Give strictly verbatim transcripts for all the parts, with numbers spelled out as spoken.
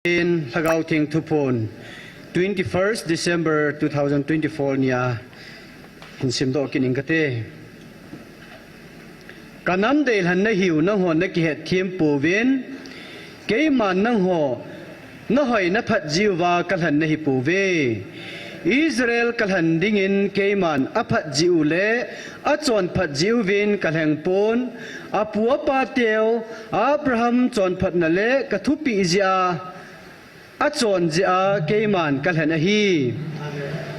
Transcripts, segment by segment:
Pathen Lhagao Theng thuphon, twenty-first December two thousand twenty-four nia hin simdoh kit ing kate. Ka nam deilhen nahiu nanghon nakihet them pouvin, keiman nangho nahoi naphat jeh uva kalhen nahi pouve. Israel kalhen dingin keiman aphat jeh u le achonphat jeh uvin kalheng pon, apu apateu Abraham chonphatna le kathupeh jeh a, achon jeh a keiman kalhen ahi.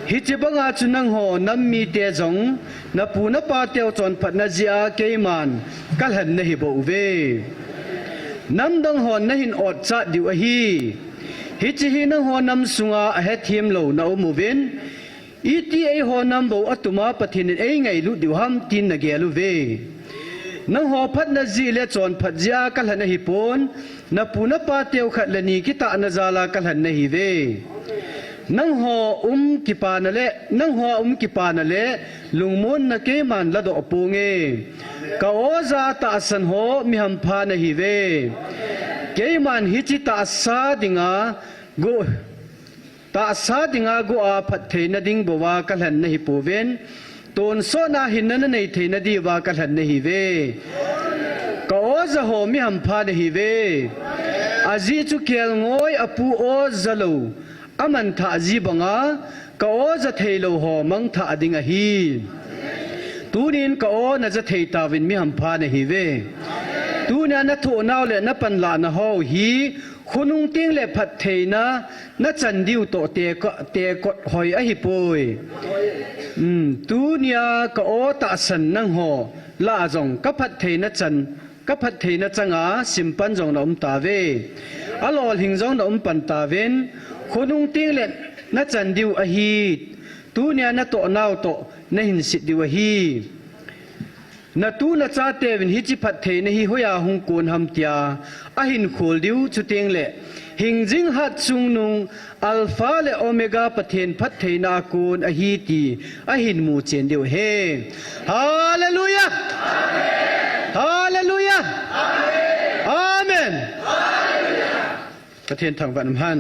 Hiche banga chu nangho nam mite jong napu napateu chonphatna jeh a keiman kalhen nahi bouve. Namdang hon nahin otchat diu ahi. Hiche hi nangho nam sunga ahethem lou naum uvin, iti eiho nam bou atuma Pathen in eingailut diu ham tin nagel uve. Nangho phatna jeh le chonphat jeh a kalhen ahipon, napu napateu khat le ni kitahna jal a kalhen nahiuve. Nangho um kipana le, nangho um kipana le lungmonna keiman ladoh ponge. Ka oja tahsan ho mihampha nahiuve. Keiman hiche tahsa dinga go, tahsa dinga go a phattheina ding bouva kalhen nahi pouvin, tonsotna hinna nanei theina diuva kalhen nahiuve. Ka oja ho mihampha nahiuve. Ajeh chu kelngoi apu o jalou amanthah jeh banga ka o ja theilou ho mangthah ding ahi. Tunin ka o naja thei tauvin mihampha nahiuve. Tunia nathohnau le napanlahna ho hi khonung tengle phattheina nachan diu toh tekot, tekot hoi ahipoi. Um, tunia ka o tahsan nangho lah a jong kaphattheina chan, kaphattheina changa simpan jong naum tauve. Alolhing jong naum pan tauvin, khonung tengle nachan diu ahi. Tunia natohnau toh nahin set diu ahi. Natu nachateuvin hiche phattheina hi hoiya hung kon ham tia ahin khol diu, chutengle hingjing hatchungnung Alpha le Omega Pathen phattheina a kon ahi ti ahin muchen diu ahi. Hallelujah! Hallelujah! Amen! Pathen thangvah in umhen.